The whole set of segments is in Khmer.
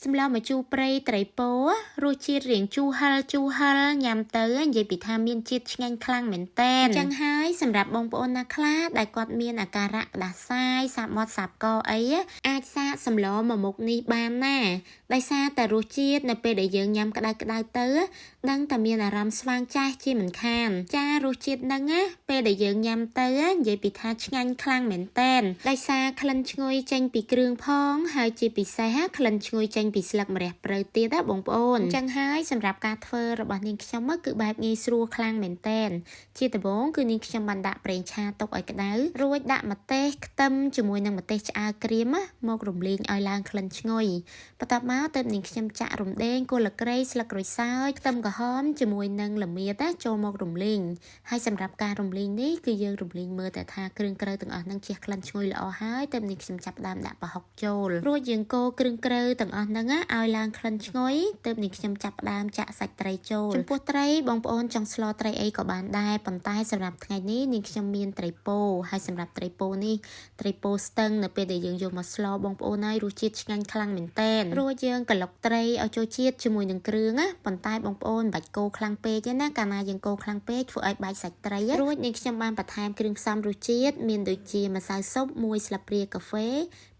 សម្លម្ជូរព្រៃត្រីពោរសជាតិរាងជូរហឹរជូរហឹរញ៉ាំទៅនិយាយពីថាមានជាតិឆ្ងាញ់ខ្លាំងមែនតែនអញ្ចឹងហើយសម្រាប់បងប្អូនណាខ្លះដែលគាត់មានអាការៈផ្ដាសាយសាបមាត់សាបកអីអាចសាកសម្លមួយមុខនេះបានណាដោយសារតែរសជាតិនៅពេលដែលយើងញ៉ាំក្តៅក្តៅទៅដឹងតែមានអារម្មណ៍ស្វាងចាស់ជាមិនខានចារសជាតិហ្នឹងណាពេលដែលយើងញ៉ាំទៅនិយាយពីថាឆ្ងាញ់ខ្លាំងមែនតែនដោយសារក្លិនឈ្ងុយចេញពីគ្រឿងផងហើយជាពិសេសក្លិនឈ្ងុយចេញពីស្លឹកម្រះព្រៅទៀតណាបងប្អូនអញ្ចឹងហើយសម្រាប់ការធ្វើរបស់នាងខ្ញុំគឺបែបងាយស្រួលខ្លាំងមែនតែនជាដំបូងគឺនាងខ្ញុំបានដាក់ប្រេងឆាទុកឲ្យក្តៅរួចដាក់ម្ទេសខ្ទឹមជាមួយនឹងម្ទេសឆ្អើរក្រៀមមករំលីងឲ្យឡើងក្លិនឈ្ងុយបន្ទាប់មកទើបនាងខ្ញុំចាក់រំដេងគល់ល្គ្រៃស្លឹកក្រូចសើចខ្ទឹមក្រហមជាមួយនឹងល្មៀតចូលមករំលីងហើយសម្រាប់ការរំលីងនេះគឺយើងរំលីងមើលតែថាគ្រឿងក្រៅទាំងអស់ហ្នឹងជះក្លិនឈ្ងុយល្អហើយទើបនាងខ្ញុំចាប់ផ្ដើមដាក់ប្រហុកចូលរួចយើងកូរគ្រឿងក្រៅទាំងអស់ហ្នឹងឲ្យឡើងក្លិនឈ្ងុយទើបនាងខ្ញុំចាប់ផ្ដើមចាក់សាច់ត្រីចូលចំពោះត្រីបងប្អូនចង់ស្លត្រីអីក៏បានដែរប៉ុន្តែសម្រាប់ថ្ងៃនេះនាងខ្ញុំមានត្រីពោហើយសម្រាប់ត្រីពោនេះត្រីពោស្ទឹងនៅពេលដែលយើងយកមកស្លបងប្អូនហើយរសជាតិឆ្ងាញ់ខ្លាំងមែនទែនរួចយើងក្លុកត្រីឲ្យចូលជាតិជាមួយនឹងគ្រឿងណាប៉ុន្តែបងប្អូនមិនបាច់កូរខ្លាំងពេកទេណាកាលណាយើងកូរខ្លាំងពេកធ្វើឲ្យបែកសាច់ត្រីរួចនាងខ្ញុំបានបន្ថែមគ្រឿងផ្សំរសជាតិមានដូចជាម្សៅស៊ុប1ស្លាបព្រាកាហ្វេ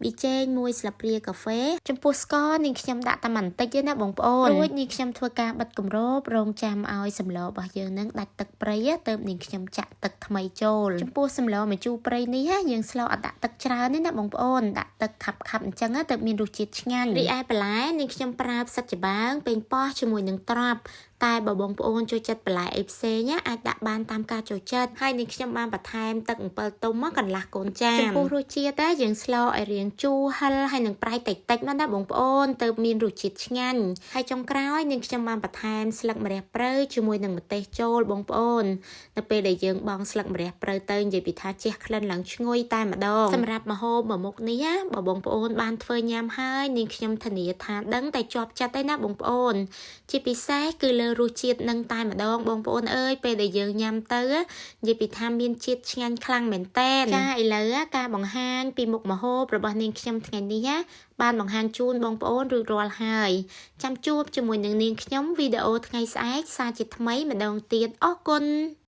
ប៊ីចេង1ស្លាបព្រាកាហ្វេចំពោះស្ករនាងខ្ញុំដាក់តែបន្តិចទេណាបងប្អូនរួចនាងខ្ញុំធ្វើការបិទគម្របរងចាំឲ្យសម្លរបស់យើងនឹងដាច់ទឹកព្រៃទៅនាងខ្ញុំចាក់ទឹកថ្មីចូលចំពោះសម្លម្ជូរព្រៃនេះយើងស្លអត់ដាក់ទឹកច្រើនទេណាបងប្អូនដាក់ទឹកខាប់ខាប់អញ្ចឹងទៅមានរសជាតិឆ្ងាញ់រីឯបន្លែនាងខ្ញុំប្រើផ្សិតច្បើងប៉េងប៉ោះជាមួយនឹងត្រប់តែបើបងប្អូនចូលចិត្តបន្លែអីផ្សេងអាចដាក់បានតាមការចូលចិត្តហើយនាងខ្ញុំបានបន្ថែមទឹកអំពិលទុំកន្លះកូនចានចំពោះរសជាតិយើងស្លឲ្យរាងជូរហឹរហើយនឹងប្រៃតិចតិចមកណាបងប្អូនទៅមានរសជាតិឆ្ងាញ់ហើយចុងក្រោយនាងខ្ញុំបានបន្ថែមស្លឹកម្រះព្រៅជាមួយនឹងម្ទេសចូលបងប្អូននៅពេលដែលយើងបង់ស្លឹកម្រះព្រៅទៅនិយាយពីថាជះក្លិនឡើងឈ្ងុយតែម្ដងសម្រាប់ម្ហូបមួយមុខនេះបើបងប្អូនបានធ្វើញ៉ាំហើយនាងខ្ញុំធានាថាដឹងតែជាប់ចិត្តឯណាបងប្អូនជាពិសេសគឺលើរសជាតិនឹងតែម្ដងបងប្អូនអើយពេលដែលយើងញ៉ាំទៅនិយាយពីថាមានជាតិឆ្ងាញ់ខ្លាំងមែនតែនចាឥឡូវការបង្ហាញពីមុខម្ហូបរបស់នាងខ្ញុំថ្ងៃនេះបានបង្ហាញជូនបងប្អូនរួចរាល់ហើយចាំជួបជាមួយនឹងនាងខ្ញុំវីដេអូថ្ងៃស្អែកសាជាថ្មីម្ដងទៀតអរគុណ។